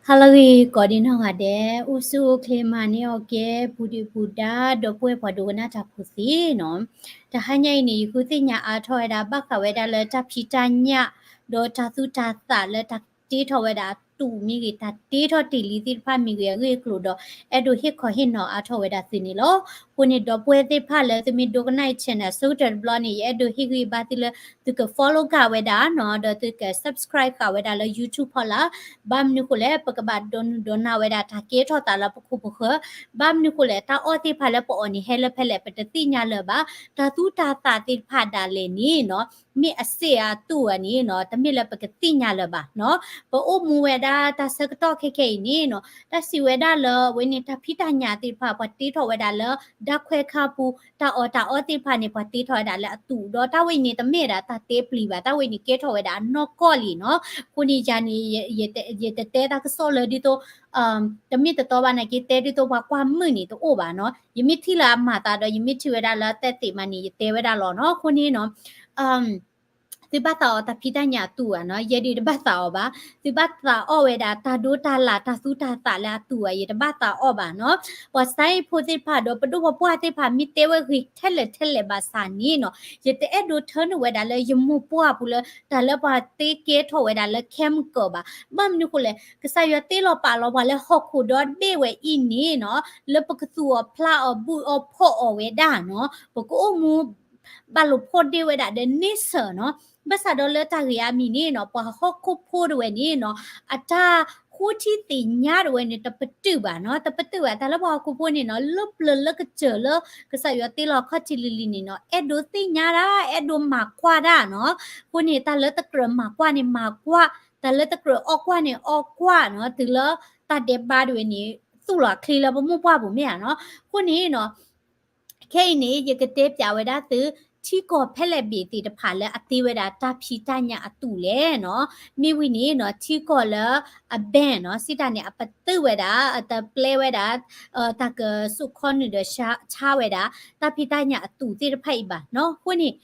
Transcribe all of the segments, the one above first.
ဟါလၢအဂ့ၤ ကိးဒံနီၢ်ဂၤဒဲး, အိၣ်ဆူၣ်အိၣ်ချ့မၤန့ၢ်အီၤကဲ ပူၤဒုၣ်ပူၤဒါ ဒီပုၢ်ဝဲၢ်ပှၤဒိကနၣ်တၢ်ဖိသ့ၣ်နီၤ. တဟါညါအံၤန့ၣ် ယဃုသ့ၣ်ညါအါထီၣ်ဝဲဒၣ် ဘၣ်ဃးဝဲဒၣ်လၢတၢ်ဖံးတၢ်ညၣ် ဒီးတၢ်သူၣ်တၢ်သးလၢတၢ်တ့ထီၣ်ဝဲဒၣ်အတူးမ့ၢ်ဂ့ၤ တၢ်တ့ထီၣ်တ့ၢ်လံသ့ၣ်တဖၣ်မ့ၢ်ဂ့ၤ အဂ့ၢ်အကျိၤဒီး အဲၣ်ဒိးဟ့ၣ်ခီဟ့ၣ်နီၤအါထီၣ်ဝဲဒၣ်သုန့ၣ်လီၤ. အဃိန့ၣ် ဒီပုၢ်ဝဲၢ်သ့ၣ်တဖၣ်လၢသုမ့ၢ်ဒိကနၣ်အံၤ channel အဆိကတၢၢ်တဘျီန့ၣ် ယအဲၣ်ဒိးဟ့ၣ်ဂံၢ်ဘါသုလၢ သုက follow ဃာ်ဝဲဒၣ်နီၤ, ဒီးသုက subscribe ဃာ်ဝဲဒၣ်လၢ YouTube ဖီလာ်. ဘၣ်မနုၤဃိလဲၣ် ပကဘၣ်ဒိးနုာ်ဒိးနၤဝဲဒၣ်တၢ်ကဲထီၣ်သးလၢပခိၣ်ပဃၢၤ. ဘၣ်မနုၤဃိလဲၣ် တၢ်အီၣ်သ့ၣ်တဖၣ်လၢပအီၣ်န့ၣ် ဟဲလၢဖဲလဲၣ် ပတသ့ၣ်ညါလၢၤဘၣ်. တၢ်သူၣ်တၢ်သးသ့ၣ်တဖၣ်ဒၣ်လဲာ်န့ၣ်နီၤ မ့ၢ်အစ့ၢ်အတူးဧါန့ၣ်နီၤ တမ့ၢ်လၢပကသ့ၣ်ညါလၢၤဘၣ်နီၤ. ပအိၣ်မူဝဲဒၣ်တၢ်ဆၢကတီၢ်ခဲခဲအံၤန့ၣ်နီၤ တၢ်စံးဝဲဒၣ်လၢအဝဲန့ၣ် တၢ်ဖံးတၢ်ညၣ်သ့ၣ်တဖၣ် ပှၤတ့ထီၣ်ဝဲဒၣ်လၢ ဓာတ်ခွဲခန့်ပူၤ တၢ်အီၣ်တၢ်အီသ့ၣ်တဖၣ်န့ၣ် ပှၤတ့ထီၣ်ဝဲဒၣ်လၢအတူး ဒီးတၢ်ဝဲအံၤန့ၣ် တမ့ၢ်ဒၣ်တၢ်တ့ပျံၤဘၣ်, တၢ်ဝဲအံၤန့ၣ် ကဲထီၣ်ဝဲဒၣ်အနီၢ်ကီၢ်လံနီၤ. အဃိန့ၣ် ယၤန့ၣ် ယ ယတတဲတၢ်ကစီၣ်လၢဒ်သိး တမ့ၢ်တတီဘၣ်နာ်က့ တဲဒ်သိးပှၤကွၢ်မုာ်န့ၣ်တအိၣ်ဘၣ်နီၤ. ယမ့ၢ်ထံၣ်လၢအမၤသးဒီး ယမ့ၢ်ထံၣ်ဝဲဒၣ်လၢအတဲသ့မးန့ၣ် ယတဲဝဲဒၣ်လီၤနီၤ. အဃိန့ၣ်နီၤ သုဘၣ်သးအီၣ်တၢ်ဖံးတၢ်ညၣ်အတူးဧါနီၤ, ယဲဒၣ်တဘၣ်သးအီၣ်ဘၣ်. သုဘၣ်သးအီၣ်ဝဲဒၣ် တၢ်ဒိတၢ်လၣ် တၢ်သူၣ်တၢ်သးလၢအတူးဧါ, ယတဘၣ်သးအီၣ်ဘၣ်နီၤ. ပှၤစါအံၤဖိသ့ၣ်တဖၣ်ဒီး ပဒိၣ်ပပှၢ်သ့ၣ်တဖၣ် မ့ၢ်တဲဝဲဂ့ၤထဲလဲၣ်ထဲလဲၣ်ဘၣ်ဆၣ်န့ၣ်နီၤ, ယတအဲၣ်ဒိးထၢနုာ်ဝဲဒၣ်လၢယမိၢ်ပှၢ်ပူၤလၢ တၢ်လၢပှၤတ့ကဲထီၣ်ဝဲဒၣ်လၢ chemical ဘၣ်. ဘၣ်မနုၤဃိလဲၣ် ကစၢ်ယွၤတ့လီၤပာ်လီၤပှၤလၢဟီၣ်ခိၣ်ဒီဘ့ၣ်ဝဲအံၤန့ၣ်နီၤ, လၢပကသူၣ်အီၣ်ဖျးအီၣ်ဘုၣ်အီၣ်ဖှီၣ်အီၣ်ဝဲဒၣ်နီၤ, ပကအိၣ်မူ ဘၣ်လိာ်ဖိးဒ့ဝဲဒၣ်ဒီး nature နီၤ. ဘၣ်ဆၣ်ဒီးလၢတၢ်ဂ့ၢ်အါမံၤန့ၣ်နီၤ, ပှၤဟီၣ်ခိၣ်ဖိတဝဲန့ၣ်နီၤ, အတၢ်ဃိထံသ့ၣ်ညါတဝဲန့ၣ် တပတုာ်ဘၣ်နီၤ, တပတုာ်ဘၣ်. တၢ်လၢပှၤဟီၣ်ခိၣ်ဖိန့ၣ်နီၤ, လၢပျၢၤလၢကစၢၢ်လၢ ကစၢ်ယွၤတ့လီၤခီၣ်ထံးလံၤလံၤန့ၣ်နီၤ, အဲၣ်ဒိးသ့ၣ်ညါဒၣ်, အဲၣ်ဒိးမၤကွၢ်ဒၣ်နီၤ. အဃိန့ၣ် တၢ်လၢတကြၢးမၤကွၢ်န့ၣ်မၤကွၢ်, တၢ်လၢတကြၢးအီၣ်ကွၢ်နီၤ, တုၤလၢတၢ်ဒဲးဘးတဝဲန့ၣ် သူၣ်လီၤချ့လၢပမိၢ်ပှၢ်ပူၤမ့ၢ်ဧါနီၤ. အဃိန့ၣ်နီၤ ခဲအံၤန့ၣ် ယကတဲပျးဝဲဒၣ်သု ထံကီၢ်ဖဲလဲၣ်ဘ့ၣ်သ့ၣ်တဖၣ်လၢအတ့ဝဲဒၣ်တၢ်ဖံးတၢ်ညၣ်အတူးလဲၣ်နီၤ. မ့ၢ်ဝံၤန့ၣ်နီၤ ထံကီၢ်လၢအ ban နီၤ, စံးတၢ်န့ၣ် အပတုာ်ဝဲဒၣ်, အတပျဲဝဲဒၣ်, တၢ်ကစိာ်ခီနုာ်ဒီးဆါဝဲဒၣ် တၢ်ဖံးတၢ်ညၣ်အတူးသ့ၣ်တဖၣ်အံၤဘၣ်နီၤ. အဃိန့ၣ်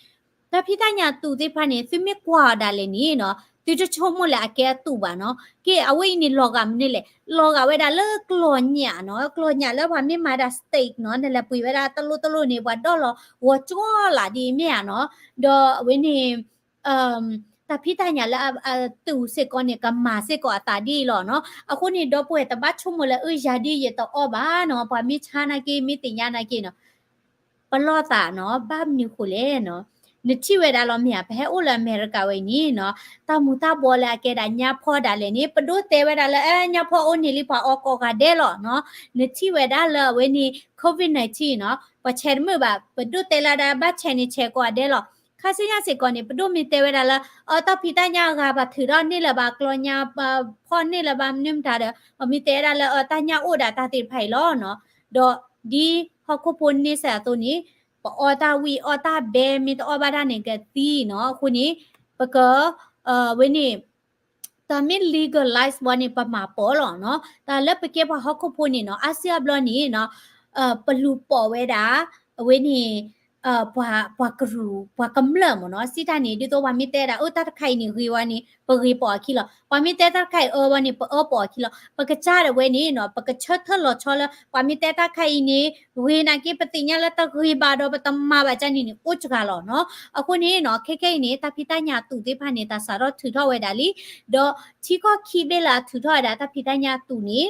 တၢ်ဖံးတၢ်ညၣ်အတူးသ့ၣ်တဖၣ်န့ၣ် သုမ့ၢ်ကွၢ်အီၤဒၣ်လဲာ်န့ၣ်နီၤ, သုတဆိကမိၣ်လၢအကဲအတူးဘၣ်နီၤ. ကဲ အဝဲအံၤန့ၣ် လီၤဂာ်မနုၤလဲၣ်, လီၤဂာ်ဝဲဒၣ်လၢကျီၢ်ညၣ်နီၤ, ကျီၢ်ညၣ်လၢပှၤမ့ၢ်မၤဒၣ် steak နီၤ, နလဲၤပှ့ၤဝဲဒၣ်တလိၣ်တလိၣ်န့ၣ် ပှၤဒီၣ်လီၤဂီၤကၠီလးဒ်အံၤမ့ၢ်ဧါနီၤ. ဒီးအဝဲန့ၣ် တၢ်ဖံးတၢ်ညၣ်လၢအတူးစ့ၢ်ကီးန့ၣ် ကမၤစ့ၢ်ကီးအသးဒ်အံၤလီၤနီၤ. အဃိန့ၣ် ဒီပုၢ်ဝဲၢ်တဘၣ်ဆိကမိၣ်လၢ အၢ ယၤဒ်ယတအီၣ်ဘၣ်နီၤ, ပှၤမ့ၢ်ဆါနာ်က့ မ့ၢ်သ့ၣ်ညါနာ်က့နီၤ ပလီၢ်သးနီၤ, ဘၣ်မနုၤဃိလဲၣ်နီၤ. နထံၣ်ဝဲဒၣ်လီၤမ့ၢ်ဧါ, ပဟဲအိၣ်လၢအမဲရကၤဝဲအံၤန့ၣ်နီၤ, တၢ်မူၤတၢ်ဘှီလၢအကဲဒၣ်ညါဖီဒၣ်လဲာ်န့ၣ် ပဒိၣ်တဲဝဲဒၣ်လၢ အဲ ညါဖီအိၣ်န့ၣ်လံ ပှၤအီကိးဂၤဒဲးလီၤနီၤ. နထံၣ်ဝဲဒၣ်လၢအဝဲန့ၣ် COVID nineteen နီၤ, ပှၤဆဲးတမုာ်ဘၣ်, ပဒိၣ်တဲလၢဒၣ်ဘၣ်ဆဲးန့ၣ်ဆဲးကိးဂၤဒဲးလီၤ. ခါဆူညါစ့ၢ်ကီးန့ၣ် ပဒိၣ်မ့ၢ်တဲဝဲဒၣ်လၢ အတၢ်ဖံးတၢ်ညၣ်အဂၤ ပှၤထုးထီၣ်န့ၢ်လၢၤဘၣ်, ကျီၢ်ညၣ်ဖီၣ်န့ၢ်လၢၤဘၣ် မနုၤမတၤဒီး ပှၤမ့ၢ်တဲဝဲဒၣ်လၢ အတၢ်ညၣ်အိၣ်ဒၣ်တၢ်သ့ၣ်တဖၣ်အံၤလီၤနီၤ. ဒီးဒ်ဟီၣ်ခိၣ်ဖိန့ဆၢၣ်အသိးန့ၣ် ပအီၣ်တၢ်ဝံၣ်အီၣ်တၢ်ဘဲ မ့ၢ်တအီၣ်ဘၣ်တၢ်န့ၣ်ကသံနီၤ. အဃိန့ၣ် ပက ဝဲန့ၣ် တၢ်မ့ၢ် legalize ဝဲန့ၣ် ပမၤပိာ်လီၤနီၤ. တၢ်လၢပကဲပှၤဟီၣ်ခိၣ်ဖိန့ၣ်နီၤ အါစုအါဘျီန့ၣ်နီၤ ပလူၤပိာ်ဝဲဒၣ် အဝဲန့ၣ် ပှၤကရူၢ် ပှၤကမျၢၢ်မ့ၢ်နီၤ. စံးတၢ်န့ၣ် ဒ်သိးပှၤမ့ၢ်တဲဒၣ် အၢ တၢ်တခါအံၤန့ၣ် ဂ့ၤဝဲန့ၣ် ပဂ့ၤပိာ်အခံလီၤ. ပှၤမ့ၢ်တဲတၢ်တခါအံၤအၢဝဲန့ၣ် ပအၢပိာ်အခံလီၤ. ပကစၢ်ဒၣ်ဝဲန့ၣ်နီၤ ပကဆၢထၢၣ်လီၤဆီလၢ ပှၤမ့ၢ်တဲတၢ်တခါအံၤန့ၣ် ဂ့ၤနာ်က့ ပသ့ၣ်ညါလၢတဂ့ၤဘၣ်ဒီး ပတမၤဘၣ်ကန့ၣ်န့ၣ် အိၣ်စှၤလီၤနီၤ. အဃိန့ၣ်နီၤ ခဲခဲအံၤန့ၣ် တၢ်ဖံးတၢ်ညၣ်အတူးသ့ၣ်တဖၣ်န့ၣ် တၢ်စးထီၣ်ထုးထီၣ်ဝဲဒၣ်လံ. ဒီးထံကီၢ်ခံဘ့ၣ်လၢအထုးထီၣ်ဝဲဒၣ် တၢ်ဖံးတၢ်ညၣ်အတူးန့ၣ်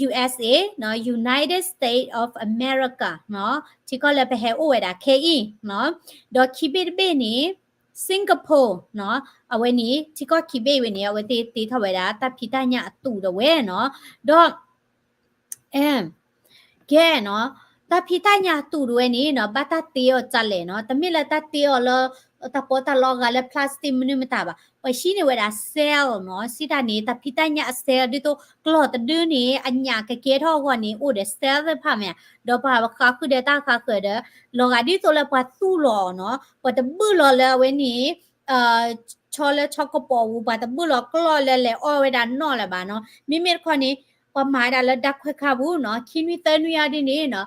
USA နီၤ United States of America နီၤ ထံကီၢ်လၢပဟဲအိၣ်ဝဲဒၣ်ခဲအံၤနီၤ. ဒီးခံဘ့ၣ်တဘ့ၣ်န့ၣ် Singapore နီၤ အဝဲန့ၣ် ထံကီၢ်ခံဘ့ၣ်ဝဲန့ၣ် အဝဲသ့ၣ်တ့ထီၣ်ဝဲဒၣ် တၢ်ဖံးတၢ်ညၣ်အတူးဒၣ်ဝဲနီၤ. ဒီး အဲ ကဲနီၤ တၢ်ဖံးတၢ်ညၣ်အတူးဒၣ်ဝဲန့ၣ်နီၤ ဘၣ်တၢ်တ့အီၤဒ်လဲၣ်နီၤ. တမ့ၢ်လၢတၢ်တ့အီၤလၢ တၢ်ပီးတၢ်လီအဂၤလၢ plastic မနုၤမတၤဘၣ်. ပှၤဟံးန့ၢ်ဝဲဒၣ် cell နီၤ. စံးတၢ်န့ၣ် တၢ်ဖံးတၢ်ညၣ်အ cell ဒ်သိး ကျီၢ်တဒုန့ၣ် အညၣ်ကကဲထီၣ်အဂီၢ်န့ၣ် အိၣ်ဒီး cell သ့ၣ်တဖၣ်မ့ၢ်ဧါ. ဒီးပှၤဃးဃုာ်ဒီးတၢ်ဃးဃုာ်ဒီး လီၤဂာ်ဒ်သိးလၢပှၤသူၣ်လီၤအီၤနီၤ. ပှၤတဘုၣ်လီၤလၢအဝဲန့ၣ် ဆီလၢဆီကပိာ်ပူၤ ပှၤတဘုၣ်လီၤကျီၢ်လၢလဲၤအီၣ်ဝဲဒၣ်နီၣ်လၢၤဘၣ်နီၤ. မ့မ့ၢ်တခီန့ၣ် ပှၤမၤဝဲဒၣ်လၢဓာတ်ခွဲခန့်ပူၤနီၤ ခံနွံသၢနွံအံၤဒ်န့ၣ်နီၤ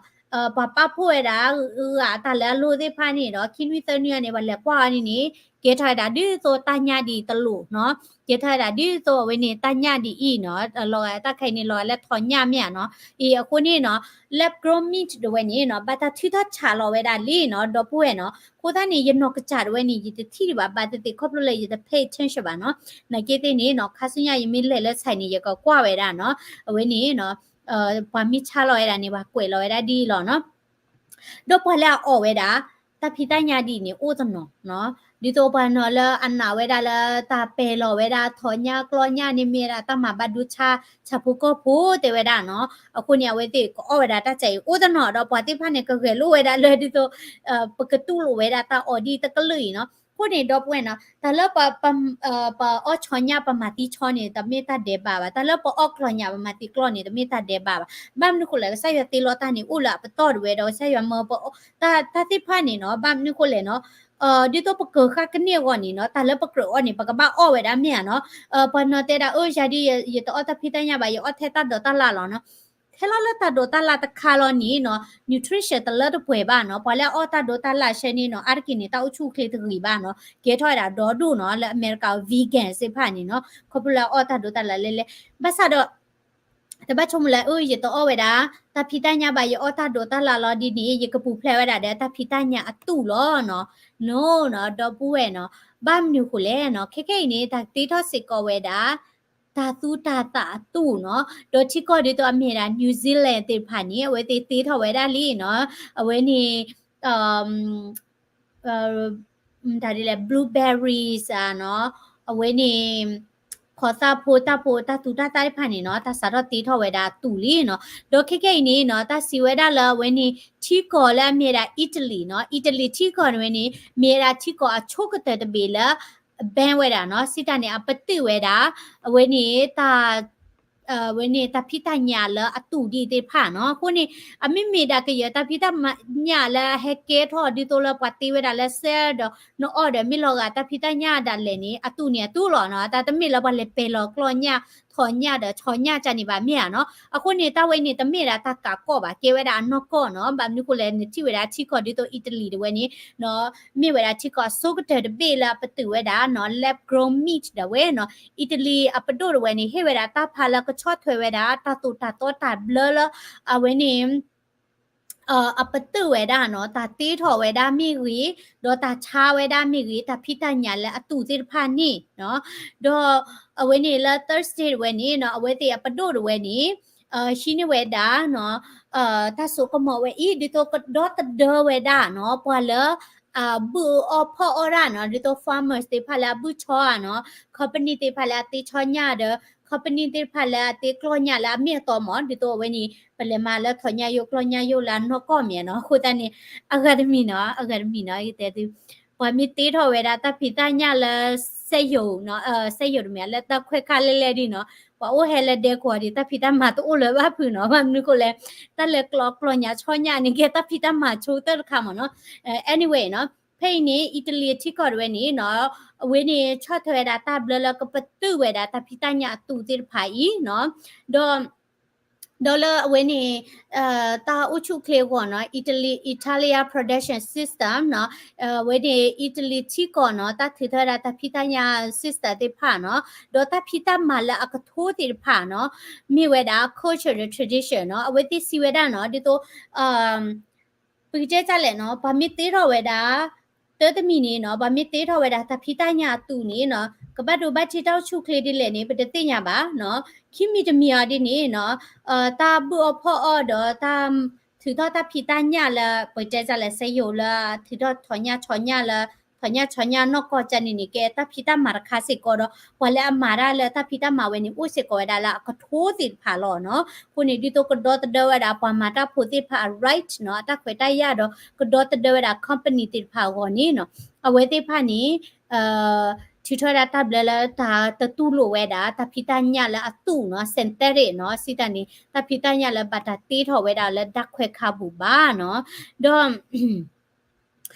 ပှၤပာ်ဖှိၣ်ဝဲဒၣ် ဂာ်တၢ်လၢအလိၣ်သ့ၣ်တဖၣ်န့ၣ်ဒီး ခံနွံသၢနွံအံၤန့ၣ် ပှၤလဲၤကွၢ်အီၤန့ၣ်န့ၣ် ကဲထီၣ်ဝဲဒၣ်ဒ်သိးတၢ်ညၣ်ဒ်အံၤတလိၣ်နီၤ, ကဲထီၣ်ဝဲဒၣ်ဒ်သိးအဝဲန့ၣ် တၢ်ညၣ်ဒ်အံၤနီၤ, လီၤဂာ်တၢ်ခဲအံၤန့ၣ် လီၤဂာ်လၢထိးညၣ်မ့ၢ်ဧါနီၤ, အံၤအဃိန့ၣ်နီၤ lab grown meat တဝဲန့ၣ်နီၤ ဘၣ်တၢ်ထုးထီၣ်ဆးလီၤဝဲဒၣ်လံနီၤ ဒီပုၢ်ဝဲၢ်နီၤ, အဃိသတးန့ၣ် ယနီၢ်ကစၢ်တဝဲန့ၣ် ယတထံၣ်ဒံးဘၣ် ဘၣ်သ့ၣ်သ့ၣ် ခီဖျိလၢယတ pay attention ဘၣ်နီၤ, နာ်က့သ့ၣ်န့ၣ်နီၤ ခါဆူညါယမ့ၢ်လဲၤလၢ site န့ၣ် ယကကွၢ်ဝဲဒၣ်နီၤ, အဝဲန့ၣ်နီၤ ပှၤမ့ၢ်ဆါလီၤဝဲဒၣ်န့ၣ် ပှၤကွဲးလီၤဝဲဒၣ်ဒ်အံၤလီၤနီၤ. ဒီးပှၤလၢအအီၣ်ဝဲဒၣ် တၢ်ဖံးတၢ်ညၣ်ဒ်အံၤန့ၣ် အိၣ်တနီၤနီၤ, ဒ်သိးပှၤနီၤလၢအနာ်ဝဲဒၣ်လၢတၢ်ပဲာ်လီၤဝဲဒၣ်ထိးညၣ်ကျီၢ်ညၣ်န့ၣ် မ့ၢ်ဝဲဒၣ်တၢ်မၤဘၣ်ဒိဆါ ဆၣ်ဖိကီၢ်ဖိတဲဝဲဒၣ်နီၤ, အဃိန့ၣ် အဝဲသ့ၣ်ကအီၣ်ဝဲဒၣ်တၢ်ကဲအံၤအိၣ်တနီၤဒီး ပှၤသ့ၣ်တဖၣ်န့ၣ် ကဂဲၤလိာ်ဝဲဒၣ်လၢဒ်သိး ပကတူၢ်လိာ်ဝဲဒၣ်တၢ်အီၣ်ဒ်တကလုာ်အံၤနီၤ, အဃိန့ၣ် ဒီပုၢ်ဝဲၢ်နီၤ တၢ်လၢ ပအီၣ်ဆီညၣ် ပမၤသံဆီန့ၣ် တမ့ၢ်တၢ်ဒဲးဘးဘၣ်, တၢ်လၢပအီၣ်ကျီၢ်ညၣ် ပမၤသံကျီၢ်န့ၣ် တမ့ၢ်တၢ်ဒဲးဘးဘၣ်, ဘၣ်မနုၤဃိလဲၣ် ကစၢ်ယွၤတ့လီၤတၢ်န့ၣ် အိၣ်လၢအပတီၢ်တဝဲဒီး ကစၢ်ယွၤမၢပအီၣ် တၢ်သ့ၣ်တဖၣ်န့ၣ်နီၤ, ဘၣ်မနုၤဃိလဲၣ်နီၤ, ဒ်သိးပကၢၤဃာ်ကန့ၢ်အဂီၢ်န့ၣ်နီၤ တၢ်လၢပကြၢးအီၣ်န့ၣ် ပကဘၣ်အီၣ်ဝဲဒၣ်မ့ၢ်ဧါနီၤ, ပှၤနီၤတဲဒၣ် အၢ ယၤဒ် ယတအီၣ်တၢ်ဖံးတၢ်ညၣ်ဘၣ် ယအီၣ်ထဲတၢ်ဒိးတၢ်လၣ်လီၤနီၤ, ထဲလီၤလၢတၢ်ဒိးတၢ်လၣ်တခါလီၤန့ၣ်နီၤ nutrition တလၢတပှဲၤဘၣ်နီၤ, ပှၤလၢအအီၣ်တၢ်ဒိးတၢ်လၣ်ဆဲန့ၣ်နီၤ အါတက့ၢ်န့ၣ် တၢ်အိၣ်ဆူၣ်အိၣ်ချ့တဂ့ၤဘၣ်နီၤ, ကဲထီၣ်ဝဲဒၣ်ဒီဒိၣ်နီၤ လၢအမဲရကၤ vegan သ့ၣ်တဖၣ်န့ၣ်နီၤ ခီဖျိလၢအအီၣ်တၢ်ဒိးတၢ်လၣ်လဲၣ်လဲၣ်, ဘၣ်ဆၣ်ဒီး တဘၣ်ဆိကမိၣ်လၢ အၢ ယတအီၣ်ဝဲဒၣ် တၢ်ဖံးတၢ်ညၣ်ဘၣ် ယအီၣ်တၢ်ဒိးတၢ်လၣ်လီၤဒ်န့ၣ် ယကပူၤဖျဲးဝဲဒၣ်ဒီးတၢ်ဖံးတၢ်ညၣ်အတူၢ်လီၤနီၤ, no နီၤ ဒီပုၢ်ဝဲၢ်နီၤ, ဘၣ်မနုၤဃိလဲၣ်နီၤ ခဲခဲအံၤန့ၣ် တၢ်တ့ထီၣ်စ့ၢ်ကီးဝဲဒၣ် တၢ်သူတၢ်သၣ်အတူၢ်နီၤ, ဒီးထံကီၢ်ဒ်သိးအမ့ၢ်ဝဲဒၣ် New Zealand သ့ၣ်တဖၣ်န့ၣ် အဝဲသ့ၣ်တ့ထီၣ်ဝဲဒၣ်လံနီၤ, အဝဲန့ၣ် တၢ်ဒ်လဲၣ် blueberries နီၤ, အဝဲန့ၣ် ဖီသၣ်ဖိတၢ်ဖိ တၢ်သူတၢ်သၣ်သ့ၣ်တဖၣ်န့ၣ်နီၤ တၢ်စးထီၣ်တ့ထီၣ်ဝဲဒၣ်အတူၢ်လံနီၤ, ဒီးခဲခဲအံၤန့ၣ်နီၤ တၢ်စံးဝဲဒၣ်လၢအဝဲန့ၣ် ထံကီၢ်လၢအမ့ၢ်ဝဲဒၣ် Italy နီၤ, Italy ထံကီၢ်န့ၣ်ဝဲန့ၣ် မ့ၢ်ဝဲဒၣ်ထံကီၢ်အဆိကတၢၢ်တဘ့ၣ်လၢ ban ဝဲဒၣ်နီၤ, စံးတၢ်န့ၣ် အပတုာ်ဝဲဒၣ် အဝဲန့ၣ်တၢ် အဝဲန့ၣ်တၢ်ဖံးတၢ်ညၣ်လၢအတူၢ်ဒ်သ့ၣ်တဖၣ်နီၤ, အဃိန့ၣ် အမ့မ့ၢ်ဒၣ်ကယဲၢ်တၢ်ဖံးတၢ်ညၣ်လၢအဟဲကဲထီၣ်ဒ်သိးလၢပှၤတ့ဝဲဒၣ်လၢ sale ဒီးနအီၣ်ဒီး မ့ၢ်လီၤဂာ်တၢ်ဖံးတၢ်ညၣ်ဒၣ်လဲာ်န့ၣ် အတူၢ်န့ၣ်အတူၢ်လီၤနီၤ, တၢ်တမ့ၢ်လၢပှၤလဲၤပဲာ်လီၤကျီၢ်ညၣ် ထိးညၣ်ဒီးဆီညၣ်ကန့ၣ်ဘၣ်မ့ၢ်ဧါနီၤ, အဃိန့ၣ် တၢ်ဝဲန့ၣ်တမ့ၢ်ဒၣ်တၢ်ကးကီၢ်ဘၣ် ကဲဝဲဒၣ်အနီၢ်ကီၢ်နီၤ, ဘၣ်မနုၤဃိလဲၣ် နထံၣ်ဝဲဒၣ်ထံကီၢ်ဒ်သိး Italy တဝဲန့ၣ် မ့ၢ်ဝဲဒၣ်ထံကီၢ်အဆိကတၢၢ်တဘ့ၣ်လၢအပတုာ်ဝဲဒၣ်နီၤ lab grown meat ဒၣ်ဝဲနီၤ, Italy အပဒိၣ်တဝဲန့ၣ် ဟ့ၣ်ဝဲဒၣ်တၢ်ဖးလၢကဆီၣ်ထွဲဝဲဒၣ် တၢ်သိၣ်တၢ်သီတၢ်ဘျၢလၢ အဝဲန့ၣ် အပတုာ်ဝဲဒၣ်နီၤ တၢ်တ့ထီၣ်ဝဲဒၣ်မ့ၢ်ဂ့ၤ, ဒီးတၢ်ဆါဝဲဒၣ်မ့ၢ်ဂ့ၤ တၢ်ဖံးတၢ်ညၣ်လၢအတူၢ်သ့ၣ်တဖၣ်န့ၣ်နီၤ, ဒီးအဝဲန့ၣ်လၢ Thursday တဝဲန့ၣ်နီၤ အဝဲသ့ၣ်အပဒိၣ်တဝဲန့ၣ် ဟံးန့ၢ်ဝဲဒၣ်နီၤ တၢ်စိကမီၤဝဲအံၤ ဒ်သိးကဒီသဒၢဝဲဒၣ်နီၤ ပှၤလၢ ဘုၣ်အီၣ်ဖီၣ်အီၣ်ဒၣ်နီၤ ဒ်သိး farmers သ့ၣ်တဖၣ်လၢအဘုၣ်ဆီဧါနီၤ company သ့ၣ်တဖၣ်လၢအတ့ဆီညၣ်ဒီး company သ့ၣ်တဖၣ်လၢအတ့ကျီၢ်ညၣ်လၢအမ့ၢ်အတီမး ဒ်သိးအဝဲန့ၣ် ပလဲၤမၤလၢထိးညၣ်ယိၣ်ကျီၢ်ညၣ်ယိၣ်လၢအနီၢ်ကီၢ်မ့ၢ်နီၤ အဃိသတးန့ၣ် အဂၤတမံၤနီၤ အဂၤတမံၤနီၤ ယတဲသု ပှၤမ့ၢ်တ့ထီၣ်ဝဲဒၣ်တၢ်ဖံးတၢ်ညၣ်လၢ စက်ရုံ စက်ရုံ တမ့ၢ်လၢတၢ်ခွဲးခါလဲၣ်လဲၣ်ဒ်နီၤ ပှၤအိၣ်ဟဲလၢဒဲကဝီၤဒီး တၢ်ဖံးတၢ်မၤတအိၣ်လၢၤဘၣ်ဖုးနီၤ ဘၣ်မနုၤဃိလဲၣ် တၢ်လဲၤကျီၢ်ကျီၢ်ညၣ်ဆီညၣ်န့ၣ် ကဲတၢ်ဖံးတၢ်မၤဆိကတၢၢ်တခါမ့ၢ်နီၤ anyway နီၤ ဖဲအံၤန့ၣ် Italy ထံကီၢ်တဝဲန့ၣ်နီၤ အဝဲန့ၣ်ဆီၣ်ထွဲဝဲဒၣ်တၢ်ဘျၢလၢကပတုာ်ဝဲဒၣ်တၢ်ဖံးတၢ်ညၣ်အတူၢ်သ့ၣ်တဖၣ်အံၤနီၤ ဒီး ဒီးလၢအဝဲန့ၣ် တၢ်အိၣ်ဆူၣ်အိၣ်ချ့အဂီၢ်နီၤ Italy Italia production system နီၤ အဝဲန့ၣ် Italy ထံကီၢ်နီၤ တၢ်ထုးထီၣ်ဝဲဒၣ်တၢ်ဖံးတၢ်ညၣ် system သ့ၣ်တဖၣ်နီၤ ဒီးတၢ်ဖံးတၢ်မၤလၢအကထိသ့ၣ်တဖၣ်နီၤ မ့ၢ်ဝဲဒၣ် culture ဒီး tradition နီၤ အဝဲသ့ၣ်စံးဝဲဒၣ်နီၤ ဒ်သိး ပကတဲဒ်လဲၣ်နီၤ ပှၤမ့ၢ်တ့ထီၣ်ဝဲဒၣ် တၢ်တမံၤန့ၣ်နီၤ ပှၤမ့ၢ်တ့ထီၣ်ဝဲဒၣ်တၢ်ဖံးတၢ်ညၣ်အတူၢ်န့ၣ်နီၤ ကဘၣ်ဒိဘၣ်ထံးတၢ်အိၣ်ဆူၣ်အိၣ်ချ့ဒ်လဲၣ်န့ၣ် ပတသ့ၣ်ညါဘၣ်နီၤ ခံမံၤတမံၤအီၤဒ်န့ၣ်နီၤ တၢ်ဘုၣ်အီၣ်ဖီၣ်အီၣ်ဒီးတၢ် ထုးထီၣ်တၢ်ဖံးတၢ်ညၣ်လၢ ပကတဲဒ်လဲၣ် စက်ရုံ လၢ ထုးထီၣ်ထိးညၣ်ဆီညၣ်လၢ ထိးညၣ်ဆီညၣ်နီၢ်ကီၢ်ကန့ၣ်န့ၣ် ကဲတၢ်ဖံးတၢ်မၤတခါစ့ၢ်ကီးဒီး ပှၤလၢအမၤတၢ်လၢတၢ်ဖံးတၢ်မၤဝဲန့ၣ် အိၣ်စ့ၢ်ကီးဝဲဒၣ်လၢအကထိသ့ၣ်တဖၣ်လီၤနီၤ. အဃိန့ၣ် ဒ်သိးကဒီသဒၢဝဲဒၣ်ပှၤမၤတၢ်ဖိသ့ၣ်တဖၣ်အ right နီၤ အတၢ်ခွဲးတၢ်ယာ်ဒီး ကဒီသဒၢဝဲဒၣ် company သ့ၣ်တဖၣ်အဂီၢ်န့ၣ်နီၤ အဝဲသ့ၣ်တဖၣ်န့ၣ် ထုးထီၣ်ဝဲဒၣ်တၢ်ဘျၢလၢတၢ်တတူၢ်လိာ်ဝဲဒၣ် တၢ်ဖံးတၢ်ညၣ်လၢအတူၢ်နီၤ synthetic နီၤ စံးတၢ်န့ၣ် တၢ်ဖံးတၢ်ညၣ်လၢဘၣ်တၢ်တ့ထီၣ်ဝဲဒၣ်လၢတၢ်ခွဲးခါပူၤဘၣ်နီၤ. ဒီး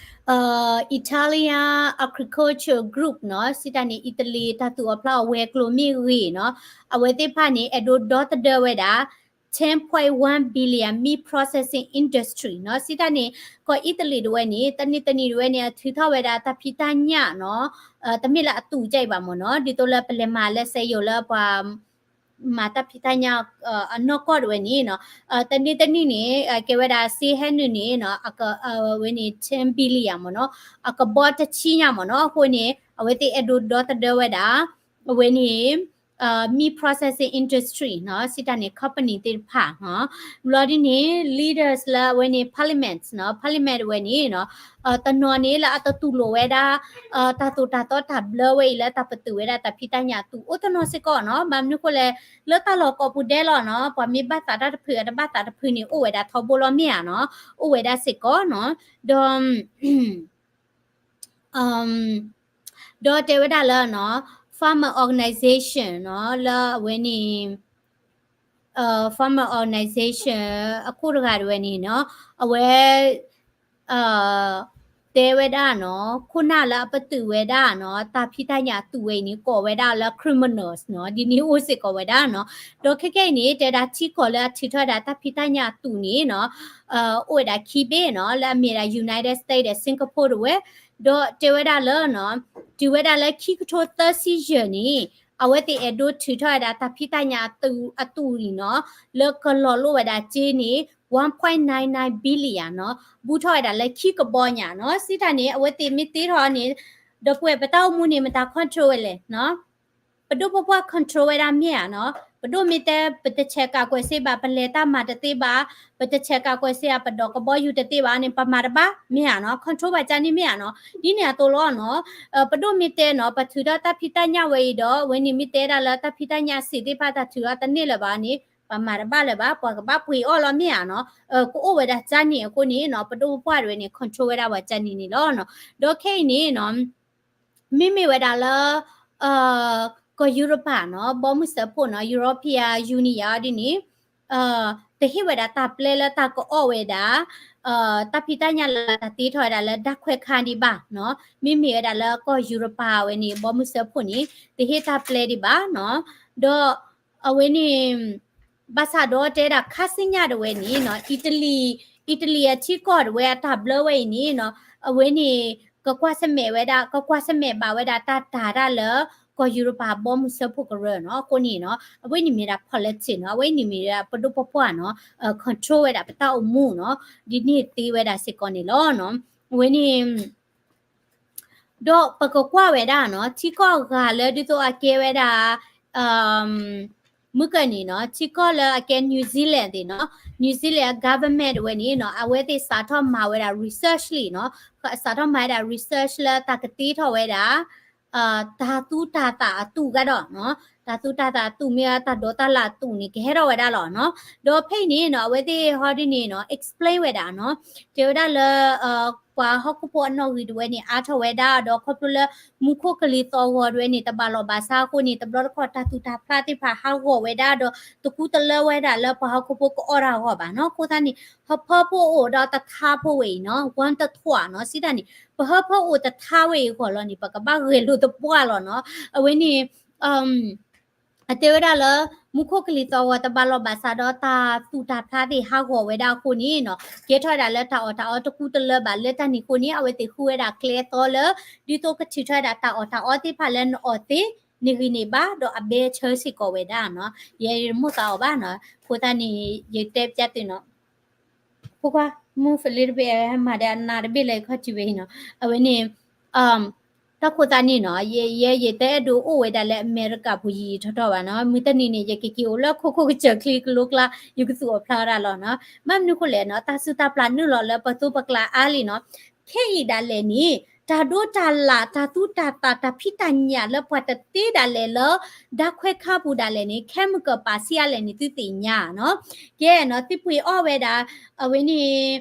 Italian Agriculture Group နီၤ စံးတၢ်န့ၣ် အံၣ်တလံၤတၢ်သူၣ်အီၣ်ဖျါအီၣ်ဝဲၤကျိၤမ့ၢ်ဂ့ၤနီၤ အဝဲသ့ၣ်တဖၣ်န့ၣ် အဲၣ်ဒိးဒီသဒၢဝဲဒၣ် ten point one billion meat processing industry နီၤ. စံးတၢ်န့ၣ် ကီၢ်အံၣ်တလံၤတဝဲန့ၣ် တနံၤတနံၤတဝဲန့ၣ် အထုးထီၣ်ဝဲဒၣ်တၢ်ဖံးတၢ်ညၣ်နီၤ, တမ့ၢ်လၢအသူးကဲအံၤဘၣ်မ့ၢ်နီၤ, ဒ်သိးလၢပလဲၤမၤလၢစဲယိၤလၢပှၤ မၤတၢ်ဖံးတၢ်ညၣ် အနီၢ်ကီၢ်တဝဲန့ၣ်နီၤ, တနံၤတနံၤန့ၣ် ကဲဝဲဒၣ်စ့ဟဲနုာ်န့ၣ်နီၤ, အဝဲန့ၣ် ten billion မ့ၢ်နီၤ, အကဘီတဆံညါမ့ၢ်နီၤ, အဃိန့ၣ် အဝဲသ့ၣ်အဲၣ်ဒိးဒီသဒၢဝဲဒၣ် အဝဲန့ၣ် meat processing industry နီၤ, စံးတၢ်န့ၣ် company သ့ၣ်တဖၣ်နီၤ, ဘျီဒ်န့ၣ် leaders လၢအဝဲန့ၣ် parliament နီၤ, parliament တဝဲန့ၣ်နီၤ, တနီၤန့ၣ်လၢအတတူၢ်လိာ်ဝဲဒၣ် တၢ်သိၣ်တၢ်သီတၢ်ဘျၢဝဲအံၤလၢတၢ်ပတုာ်ဝဲဒၣ်တၢ်ဖံးတၢ်ညၣ်အသူး အိၣ်တနီၤစ့ၢ်ကီးနီၤ, ဘၣ်မနုၤဃိလဲၣ်, လၢတၢ်လီၢ်ကိးပူၤဒဲးလီၤနီၤ, ပှၤမ့ၢ်ဘၣ်သးတၢ်တဖုအတဘၣ်သးတဖုန့ၣ် အိၣ်ဝဲဒၣ်ထီဘိလီၤမ့ၢ်ဧါနီၤ, အိၣ်ဝဲဒၣ်စ့ၢ်ကီးနီၤ, ဒီး ဒီးတဲဝဲဒၣ်လၢနီၤ, farmer organization နီၤ, လၢအဝဲန့ၣ် farmer organization အခိၣ်တဂၤတဝဲန့ၣ်နီၤ, အဝဲ တဲဝဲဒၣ်နီၤ, ခိၣ်နၢ်လၢအပတုာ်ဝဲဒၣ်နီၤ, တၢ်ဖံးတၢ်ညၣ်အသူးဝဲအံၤန့ၣ် ကိးဝဲဒၣ်လၢ criminals နီၤ, ဒ်န့ၣ်အိၣ်စ့ၢ်ကီးဝဲဒၣ်နီၤ, ဒီးခဲကဲအံၤန့ၣ် တဲဒၣ်ထံကီၢ်လၢအထုးထီၣ်ဝဲဒၣ်တၢ်ဖံးတၢ်ညၣ်အသူးန့ၣ်နီၤ, အိၣ်ဝဲဒၣ်ခံဘ့ၣ်နီၤ, လၢအမ့ၢ်ဒၣ် United States ဒီး Singapore တဝဲ, ဒီးတဲဝဲဒၣ်လၢနီၤ, တုၤဝဲဒၣ်လၢခံကထိသၢဆံယဲၢ်န့ၣ် အဝဲသ့ၣ်အဲၣ်ဒိးထုးထီၣ်ဝဲဒၣ်တၢ်ဖံးတၢ်ညၣ်အသူးအံၤနီၤ, လၢကလီၤလိၣ်ဝဲဒၣ်စ့န့ၣ် one point nine nine billion နီၤ, ဘူးထီၣ်ဝဲဒၣ်လၢခံကဘီညါနီၤ, စံးတၢ်န့ၣ် အဝဲသ့ၣ်မ့ၢ်တ့ထီၣ်န့ၣ်, ဒီပုၢ်ဝဲၢ်ပတၢ်အိၣ်မူန့ၣ် မတၤ control ဝဲလဲၣ်နီၤ, ပဒိၣ်ပပှၢ် control ဝဲဒၣ်မ့ၢ်ဧါနီၤ, ပဒိၣ်မ့ၢ်တဲ ပတဆဲးကးကွဲးစ့ဘၣ်, ပလဲၤတၢ်မၤတသ့ဘၣ်, ပတဆဲးကးကွဲးစ့ဧါ, ပဒိးကဘီယူၤတသ့ဘၣ်န့ၣ် ပမၤတဘၣ်မ့ၢ်ဧါနီၤ, control ဘၣ်ကၢ်န့ၣ်မ့ၢ်ဧါနီၤ, ဒ်န့ၣ်အသိးလီၤနီၤ, ပဒိၣ်မ့ၢ်တဲနီၤ, ပထုးထီၣ်တၢ်ဖံးတၢ်ညၣ်ဝဲအံၤဒီး အဝဲန့ၣ်မ့ၢ်တဲဒၣ်လၢတၢ်ဖံးတၢ်ညၣ်စ့သ့ၣ်တဖၣ်တၢ်ထုးထီၣ်တန့ၢ်လၢၤဘၣ်န့ၣ် ပမၤတဘၣ်လၢၤဘၣ်, ပှၤကဘၣ်ပှ့ၤအီၣ်လီၤမ့ၢ်ဧါနီၤ, ကအိၣ်ဝဲဒၣ်ကၢ်န့ၣ်အဃိန့ၣ်နီၤ, ပဒိၣ်ပပှၢ်တဝဲန့ၣ် control ဝဲဒၣ်ပှၤကၢ်န့ၣ်န့ၣ်လီၤနီၤ, ဒီးခဲအံၤန့ၣ်နီၤ မ့မ့ၢ်ဝဲဒၣ်လၢ ကီၢ်ယူရပၤနီၤ, ဘီမုၢ်စၢဖှိၣ်နီၤ, European Union ဒ်န့ၣ် တဟ့ၣ်ဝဲဒၣ်တၢ်ပျဲလၢတၢ်ကအီၣ်ဝဲဒၣ် တၢ်ဖံးတၢ်ညၣ်လၢတၢ်တ့ထီၣ်ဝဲဒၣ်လၢဓာတ်ခွဲခန်းဒံးဘၣ်နီၤ, မ့မ့ၢ်ဝဲဒၣ်လၢကီၢ်ယူရပၤဝဲန့ၣ် ဘီမုၢ်စၢဖှိၣ်န့ၣ် တဟ့ၣ်တၢ်ပျဲဒံးဘၣ်နီၤ, ဒီးအဝဲန့ၣ် ဘၣ်ဆၣ်ဒီးတဲဒၣ်ခါဆူညါတဝဲန့ၣ်နီၤ, အံၣ်တလံၤ, အံၣ်တလံၤအထံကီၢ်တဝဲအတၢ်ဘျၢဝဲအံၤန့ၣ်နီၤ, အဝဲန့ၣ် ကကွၢ်ဆၢၣ်မဲာ်ဝဲဒၣ်, ကကွၢ်ဆၢၣ်မဲာ်ဘၣ်ဝဲဒၣ်တၢ်တၤတၢ်လၢ ကီၢ်ယူရပၤဘီမုၢ်စၢဖှိၣ်ကရၢနီၤ, အဃိန့ၣ်နီၤ, အဝဲန့ၣ်မ့ၢ်ဒၣ် policy နီၤ, အဝဲန့ၣ်မ့ၢ်ဒၣ်ပဒိၣ်ပပှၢ်နီၤ, control ဝဲဒၣ်ပတၢ်အိၣ်မူနီၤ, ဒ်န့ၣ်သ့ဝဲဒၣ်စ့ၢ်ကီးန့ၣ်လီၤနီၤ, အဝဲန့ၣ် ဒီးပကကွၢ်ဝဲဒၣ်နီၤ, ထံကီၢ်အဂၤလၢဒ်သိးအကဲဝဲဒၣ် မုၢ်ကၢၢ်န့ၣ်နီၤ, ထံကီၢ်လၢအကဲ New Zealand သ့ၣ်နီၤ, New Zealand government ဝဲန့ၣ်နီၤ, အဝဲသ့ၣ်စးထီၣ်မၤဝဲဒၣ် research လံနီၤ, စးထီၣ်မၤဝဲဒၣ် research လၢတၢ်ကတ့ထီၣ်ဝဲဒၣ် တၢ်သူတၢ်သၣ်အသူးကဒီးနီၤ, တၢ်သူတၢ်သၣ်အသူးမ့ၢ်တၢ်ဒိးတၢ်လၣ်အသူးန့ၣ် ကဟဲထီၣ်ဝဲဒၣ်လီၤနီၤ, ဒီးဖဲအံၤန့ၣ်နီၤ, အဝဲသ့ၣ်ဟီဒ်န့ၣ်နီၤ, explain ဝဲဒၣ်နီၤ, တဲဝဲဒၣ်လၢ ပှၤဟီၣ်ခိၣ်ဖိအနီၣ်ဂံၢ်တဝဲန့ၣ် အါထီၣ်ဝဲဒၣ်, ဒီးခီဖျိလၢ မူခိၣ်ကလံၤသီၣ်ဂီၤတဝဲန့ၣ် တဘၣ်လီၢ်ဘၣ်စးအဃိန့ၣ် တဘျီတခီၣ်တၢ်သူၣ်တၢ်ဖျးသ့ၣ်တဖၣ်ဟးဂီၤဝဲဒၣ်, ဒီးတကူတလၢဝဲဒၣ်လၢပှၤဟီၣ်ခိၣ်ဖိကအီၣ်တၢ်အဂီၢ်ဘၣ်နီၤ, အဃိသတးန့ၣ် ဟၢဖၢဖိအိၣ်ဒီးတထါဖိဝဲအံၤနီၤ, ဝၣ်တထွးနီၤ, စံးတၢ်န့ၣ် ပဟၢဖၢအိၣ်တထါဝဲအံၤအဂီၢ်လီၤန့ၣ် ပကဘၣ်ဂဲၤလိာ်သပှၢ်လီၤနီၤ, အဝဲန့ၣ် အတဲဝဲဒၣ်လၢ မူခိၣ်ကလံၤသီၣ်ဂီၤတဘၣ်လီၢ်ဘၣ်စးဒီးတၢ်သူၣ်တၢ်ဖျးသ့ၣ်ဟးဂီၤဝဲဒၣ်အဃိန့ၣ်နီၤ, ကဲထီၣ်ဝဲဒၣ်လၢတၢ်အီၣ်တၢ်အီတကူတလၢဘၣ်, လၢတၢ်န့ၣ်အဃိန့ၣ် အဝဲသ့ၣ်ဃုဝဲဒၣ်ကျဲအသီလၢ ဒ်သိးကထုးထီၣ်ဝဲဒၣ်တၢ်အီၣ်တၢ်အီသ့ၣ်တဖၣ်လၢနအီၣ်သ့ နဂံၢ်န့ၢ်ဘါ ဒီးအဘဲဆၢစ့ၢ်ကီးဝဲဒၣ်နီၤ, ယဲယတမိၣ်သးအီၤဘၣ်နီၤ, အဃိသတးန့ၣ် ယတဲပျးသုနီၤ ဖိခွါ move a little bit မၤဒီးအနးတဘ့ၣ်လၢယခီၣ်ထံးဝဲအံၤနီၤ, အဝဲန့ၣ် တၢ်ဃိသတးန့ၣ်နီၤ, ယဲ ယဲယတအဲၣ်ဒိးအိၣ်ဝဲဒၣ်လၢအမဲရကၤပူၤယံာ်ယံာ်ထီၣ်ထီၣ်ဘၣ်နီၤ, မုၢ်တနံၤန့ၣ် ယကက့ၤအိၣ်လၢခိခိၣ်ကစၢၢ်ချံကလိကျါ ယကသူၣ်အီၣ်ဖျါဝဲဒၣ်လီၤနီၤ, ဘၣ်မနုၤဃိလဲၣ်နီၤ, တၢ်စူၢ်တၢ်ပျၢ်နုာ်လီၤလၢပသိပကျါအါလံနီၤ, ခဲအံၤဒၣ်လဲာ်န့ၣ် တၢ်ဒိတၢ်လၣ် တၢ်သူတၢ်သၣ် တၢ်ဖံးတၢ်ညၣ်လၢပှၤတသ့ဒၣ်လဲာ်လၢ ဓာတ်ခွဲခန်း ပူၤဒၣ်လဲာ်န့ၣ် chemical ပာ်ဆံးအါလဲၣ်န့ၣ် သုသ့ၣ်ညါနီၤ, ကဲနီၤ သုပှ့ၤအီၣ်ဝဲဒၣ် အဝဲန့ၣ်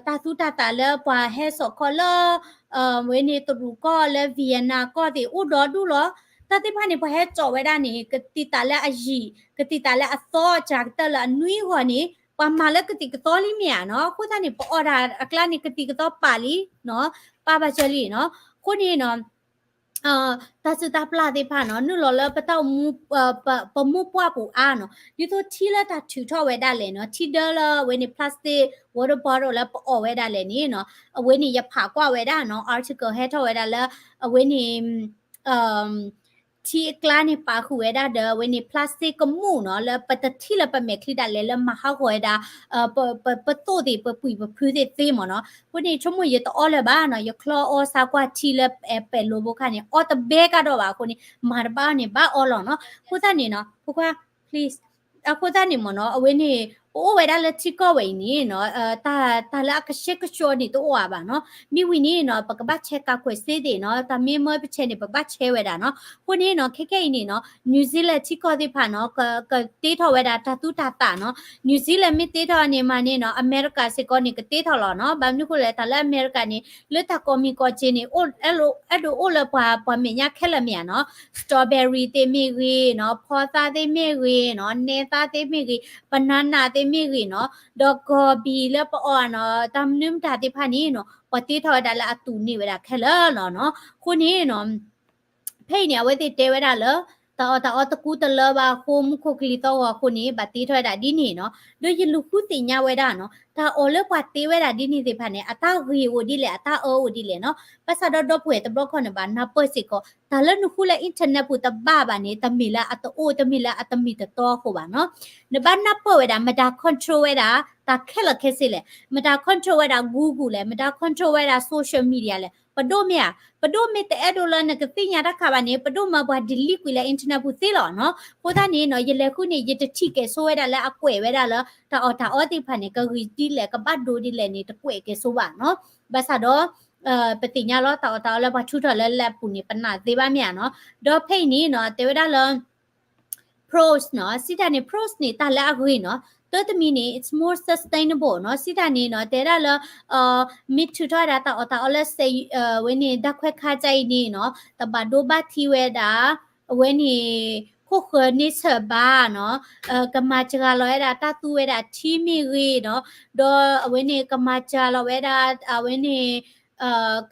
တၢ်သူတၢ်သၣ်လၢပှၤဟဲစိာ်ခီလၢ ဝဲန့ၣ်တရူးကီၢ်လၢ Vietnam ကီၢ်သ့ၣ်အိၣ်ဒီဒူၣ်လီၤ, တၢ်သ့ၣ်တဖၣ်န့ၣ် ပှၤဟဲစိာ်ဝဲဒၣ်န့ၣ် ကသံၣ်သၣ်လၢအယံာ် ကသံၣ်သၣ်လၢအသီ စှၤကတၢၢ်လၢအနွံအဂီၢ်န့ၣ် ပှၤမၤလၢကသံၣ်ကသီလံမ့ၢ်ဧါနီၤ, အဃိသတးန့ၣ် ပအီၣ်တၢ်အကျါန့ၣ် ကသံၣ်ကသီပာ်လံနီၤ, ပာ်ဘၣ်စၢၤလံနီၤ, အဃိန့ၣ်နီၤ တၢ်စုၣ်တၢ်ပျၢ်သ့ၣ်တဖၣ်နီၤ နုာ်လီၤလၢပတၢ်အိၣ်မူ ပမိၢ်ပှၢ်ပူၤအါနီၤ, ဒ်သိးထံလၢတၢ်ထုးထီၣ်ဝဲဒၣ်လဲာ်နီၤ, ထံဒၢလၢအဝဲန့ၣ် plastic water bottle လၢပအီၣ်ဝဲဒၣ်လဲာ်န့ၣ်နီၤ, အဝဲန့ၣ်ယဖးကွၢ်ဝဲဒၣ်နီၤ article ဟဲထီၣ်ဝဲဒၣ်လၢ အဝဲန့ၣ် ထံအကျါန့ၣ်ပာ်ဃုာ်ဝဲဒၣ်ဒီး အဝဲန့ၣ် plastic ကမူၣ်နီၤ လၢပတထံၣ်လၢပမဲာ်ချံဒၣ်လဲာ်လၢမၤဟးဂီၤဝဲဒၣ် ပသိၣ်သ့ၣ် ပပှံၢ်ပဖုသ့ၣ်သ့မ့ၢ်နီၤ. အဃိန့ၣ် ဆိကမိၣ်ယတအီလၢၤဘၣ်နီၤ, ယချီအီစါကွၢ်ထံလၢ ပဲၤလိဘိခါန့ၣ် အီတဘဲကဒီးဘၣ်အဃိန့ၣ် မၤတဘၣ်အီန့ၣ် ဘၣ်အီလီၤနီၤ. အဃိသတးန့ၣ်နီၤ ဖိခွါ please အဃိသတးန့ၣ်မ့ၢ်နီၤ အဝဲန့ၣ် ပအိၣ်ဝဲဒၣ်လၢထံကီၢ်ဝဲအံၤန့ၣ်နီၤ တၢ်လၢအကဆှဲကဆှီန့ၣ်တအိၣ်အါဘၣ်နီၤ. မ့ၢ်ဝံၤန့ၣ်နီၤ ပကဘၣ်ဆဲးကးခွဲးစ့သ့ၣ်နီၤ, တၢ်မ့ၢ်မၢပဆဲးန့ၣ် ပဘၣ်ဆဲးဝဲဒၣ်နီၤ. အဃိန့ၣ်နီၤ ခဲခဲအံၤန့ၣ်နီၤ New Zealand ထံကီၢ်သ့ၣ်တဖၣ်နီၤ ကတ့ထီၣ်ဝဲဒၣ်တၢ်သူတၢ်သးနီၤ. New Zealand မ့ၢ်တ့ထီၣ်န့ၣ်မးန့ၣ်နီၤ အမဲရကၤစ့ၢ်ကီးန့ၣ် ကတ့ထီၣ်လီၤနီၤ. ဘၣ်မနုၤအဃိလဲၣ် တၢ်လၢအမဲရကၤန့ၣ် လၢတၢ်ကိးမံၤကိးက့န့ၣ် အဲၣ်ဒိးအိၣ်လၢပှၤမဲာ်ညါခဲလၢာ်မ့ၢ်ဧါနီၤ. strawberry သ့ၣ်မ့ၢ်ဂ့ၤနီၤ, ဖီသါသ့ၣ်မ့ၢ်ဂ့ၤနီၤ, နဲသါသ့ၣ်မ့ၢ်ဂ့ၤ, banana သ့ၣ်မ့ၢ်ဂ့ၤနီၤ, ဒီး gobi လၢပအီၣ်နီၤ တၢ်မနုၤမတၤသ့ၣ်တဖၣ်န့ၣ်နီၤ ပှၤတ့ထီၣ်ဝဲဒၣ်လၢအသူးန့ၢ်ဝဲဒၣ်ခဲလၢာ်လီၤနီၤ. အဃိန့ၣ်နီၤ ဖဲအံၤန့ၣ် အဝဲသ့ၣ်တဲဝဲဒၣ်လၢ တၢ်အီၣ်တၢ်အီတကူတလၢဘၣ်အဃိ မူခိၣ်ကလံၤသီၣ်ဂီၤအဃိန့ၣ် ဘၣ်တ့ထီၣ်ဝဲဒၣ်ဒ်န့ၣ်နီၤ. ဒီးယလူၤဃုသ့ၣ်ညါဝဲဒၣ်နီၤ တၢ်အီၣ်လၢပှၤတ့ဝဲဒၣ်ဒ်န့ၣ်သ့ၣ်တဖၣ်န့ၣ် အတၢ်ဂ့ၤအိၣ်ဒ်လဲၣ် အတၢ်အၢအိၣ်ဒ်လဲၣ်နီၤ. ဘၣ်ဆၣ်ဒီးဒီပုၢ်ဝဲၢ်တဘျီခီန့ၣ် ဘၣ်နၢ်ပၢၢ်စ့ၢ်ကီး တၢ်လၢနဃုလၢ internet ပူၤတဘၣ်ဘၣ်န့ၣ် တမ့ၢ်လၢအတအိၣ် တမ့ၢ်လၢအတမ့ၢ်တတီအဃိဘၣ်နီၤ. နဘၣ်နၢ်ပၢၢ်ဝဲဒၣ် မတၤ control ဝဲဒၣ် တၢ်ခဲလၢာ်ခဲဆ့လဲၣ်, မတၤ control ဝဲဒၣ် Google လဲၣ်, မတၤ control ဝဲဒၣ် social media လဲၣ်. ပဒိၣ်မ့ၢ်ဧါ, ပဒိၣ်မ့ၢ်တအဲၣ်ဒိးလၢနကသ့ၣ်ညါတၢ်ခါဘၣ်န့ၣ် ပဒိၣ်မၢပှၤ delete ကွံာ်လၢ internet ပူၤသ့လီၤနီၤ. အဃိသတးန့ၣ်နီၤ ယလဲၤဃုန့ၣ် ယတထံၣ်ကဲၤဆိဝဲဒၣ်လၢအကွဲးဝဲဒၣ်လၢ တၢ်အီၣ်တၢ်အီသ့ၣ်တဖၣ်န့ၣ် ကဂ့ၤဒ်လဲၣ် ကဘၣ်ဒိဒ်လဲၣ်န့ၣ် တကွဲးကဲၤဆိဘၣ်နီၤ. ဘၣ်ဆၣ်ဒီး ပသ့ၣ်ညါလီၤ တၢ်အီၣ်တၢ်အီလၢပှၤထုးထီၣ်လၢ lab ပူၤန့ၣ် ပနာ်သ့ဘၣ်မ့ၢ်ဧါနီၤ. ဒီးဖဲအံၤန့ၣ်နီၤ တဲဝဲဒၣ်လၢ Pearls နီၤ, စံးတၢ်န့ၣ် Pearls န့ၣ် တၢ်လၢအဂ့ၤနီၤ, တၢ်တမံၤန့ၣ် it's more sustainable နီၤ, စံးတၢ်န့ၣ်နီၤ တဲဝဲဒၣ်လၢ မ့ၢ်ထုးထီၣ်ဝဲဒၣ်တၢ်အီၣ်တၢ်အီလၢ ဝဲန့ၣ် ဓာတ်ခွဲခါ ကအံၤန့ၣ်နီၤ တဘၣ်ဒိဘၣ်ထံးဝဲဒၣ် အဝဲန့ၣ် ခိၣ်ဃၢၤန့ဆၢၣ်ဘၣ်နီၤ, ကမၤစှၤလီၤဝဲဒၣ်တၢ်သူဝဲဒၣ်ထံမ့ၢ်ဂ့ၤနီၤ, ဒီးအဝဲန့ၣ် ကမၤစှၤလီၤဝဲဒၣ် အဝဲန့ၣ်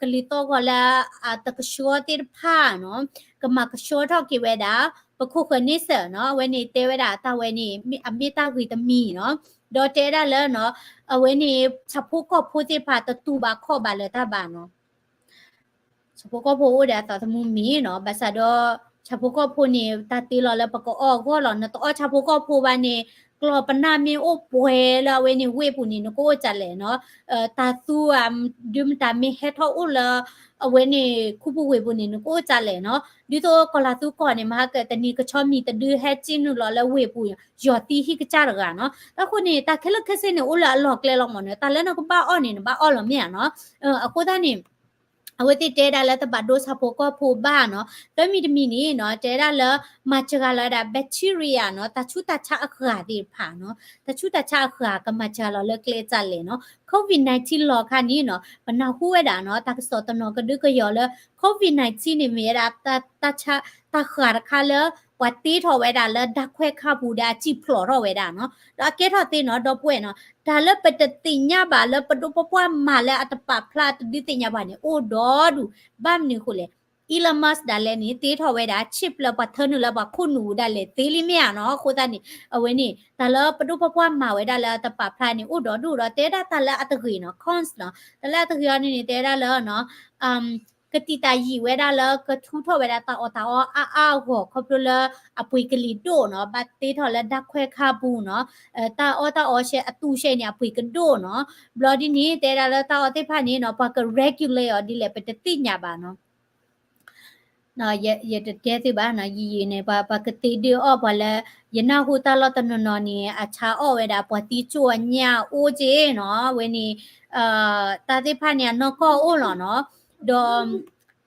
ကလံၤသီၣ်ဂီၤလၢ တကဆှီသ့ၣ်တဖၣ်နီၤ, ကမၤကဆှီထီၣ်က့ၤဝဲဒၣ် ပခိၣ်ဃၢၤန့ဆၢၣ်နီၤ, အဝဲန့ၣ်တဲဝဲဒၣ်တၢ်ဝဲန့ၣ် အမ့ၢ်တၢ်ဂ့ၤတမံၤနီၤ, ဒီးတဲဝဲဒၣ်လၢနီၤ အဝဲန့ၣ် ဆၣ်ဖိကီၢ်ဖိသ့ၣ်တဖၣ်တတူၢ်ဘၣ်ခီၣ်ဘၣ်လၢၤတၢ်ဘၣ်နီၤ. ဆၣ်ဖိကီၢ်ဖိအိၣ်ဒီးအသးသမူမ့ၢ်နီၤ, ဘၣ်ဆၣ်ဒီး ဆၣ်ဖိကီၢ်ဖိန့ၣ် တၢ်တ့လီၤလၢပကအီၣ်အဂီၢ်လီၤ, နတအီၣ်ဆၣ်ဖိကီၢ်ဖိဘၣ်န့ၣ် ကျီၢ်ပနၢ်မ့ၢ်အိၣ်ပှဲၤလၢအဝဲန့ၣ်ဝ့ၢ်ပူၤန့ၣ် နကအိၣ်ကလဲၣ်နီၤ, တၢ်သူဧါ ဒုမတၤမ့ၢ်ဟဲထီၣ်အိၣ်လၢ အဝဲန့ၣ်ခူပူၤဝ့ၢ်ပူၤန့ၣ် နကအိၣ်ကလဲၣ်နီၤ, ဒ်သိးကီၢ်လၤသူကီၢ်န့ၣ် မဟါကတနံၤကဆီမံၤတဒုဟဲစံၣ်နုာ်လီၤလၢဝ့ၢ်ပူၤ ယီၤသံဟံၣ်ကစၢ်တဂၤနီၤ, အဃိန့ၣ် တၢ်ခဲလၢာ်ခဲဆ့န့ၣ် အိၣ်လၢအလီၢ်ကျဲလီၤမ့ၢ်နီၤ, တၢ်လၢနကဘၣ်အီၣ်န့ၣ် နဘၣ်အီၣ်လီၤမ့ၢ်ဧါနီၤ, အဃိသတးန့ၣ် အဝဲသ့ၣ်တဲဒၣ်လၢတဘၣ်ဒိဆၣ်ဖိကီၢ်ဖိဘၣ်နီၤ, တမံၤတမံၤန့ၣ်နီၤ တဲဒၣ်လၢ မၤစှၤလီၤဝဲဒၣ် bacteria နီၤ, တၢ်ဆူးတၢ်ဆါအဂၤသ့ၣ်တဖၣ်နီၤ, တၢ်ဆူးတၢ်ဆါအဂၤကမၤစှၤလီၤလၢကျဲကလဲၣ်နီၤ, covid nineteen လီၤခါန့ၣ်နီၤ ပနၢ်ဟူဝဲဒၣ်နီၤ တၢ်ကစီၣ်တနီၤကဒုကယီၤလၢ covid nineteen န့ၣ်မ့ၢ်ဝဲဒၣ် တၢ်ဂၤတခါလၢ ပှၤတ့ထီၣ်ဝဲဒၣ်လၢဓာတ်ခွဲခါပူၤဒီးအစံၣ်ဖျိးထီၣ်ဝဲဒၣ်နီၤ, ဒီးအကဲထီၣ်သ့နီၤ ဒီပုၢ်ဝဲၢ်နီၤ, တၢ်လၢပတသ့ၣ်ညါဘၣ်လၢပဒိၣ်ပပှၢ်မၤလၢအတပာ်ဖျါတဒုသ့ၣ်ညါဘၣ်န့ၣ် အိၣ်ဒီဒူၣ်, ဘၣ်မနုၤအဃိလဲၣ် Elon Musk ဒၣ်လဲာ်န့ၣ် တ့ထီၣ်ဝဲဒၣ် chip လၢပှၤထၢနုာ်လၢပှၤခိၣ်နူာ်ပူၤဒၣ်လဲာ်သ့လံမ့ၢ်ဧါနီၤ, အဃိသတးန့ၣ် အဝဲန့ၣ် တၢ်လၢပဒိၣ်ပပှၢ်မၤဝဲဒၣ်လၢအတပာ်ဖျါန့ၣ် အိၣ်ဒီဒူၣ်ဒီး တဲဒၣ်တၢ်လၢအတဂ့ၤနီၤ cons နီၤ, တၢ်လၢအတဂ့ၤအီၤန့ၣ်န့ၣ် တဲဝဲဒၣ်လၢနီၤ ကတံာ်တာ်ယံာ်ဝဲဒၣ်လၢကထူထီၣ်ဝဲဒၣ်တၢ်အီၣ်တၢ်အီအါအါအဂီၢ် ခီဖျိလၢအပှ့ၤကလံၤဒိၣ်နီၤ, ဘၣ်တ့ထီၣ်လၢဓာတ်ခွဲခါပူၤနီၤ, တၢ်အီၣ်တၢ်အီရှဲအသူရှဲန့ၣ် အပှ့ၤကဒိၣ်နီၤ, ဘျီဒ်န့ၣ် တဲဒၣ်လၢတၢ်အီၣ်သ့ၣ်တဖၣ်န့ၣ်နီၤ ပှၤက regulate အီၤဒ်လဲၣ် ပတသ့ၣ်ညါဘၣ်နီၤ. ယတတဲသုဘၣ်နီၤ, ယယံာ်န့ၣ် ပှၤကသ့ဒုးအီၣ်ပှၤလၢ ယနၢ်ဟူတၢ်လီၢ်တနီၤနီၤန့ၣ် အဆါအီၣ်ဝဲဒၣ်ပှၤသံကၠိအညၣ်အိၣ်က့နီၤ, အဝဲန့ၣ် တၢ်သ့ၣ်တဖၣ်န့ၣ် အနီၢ်ကီၢ်အိၣ်လီၤနီၤ, ဒီး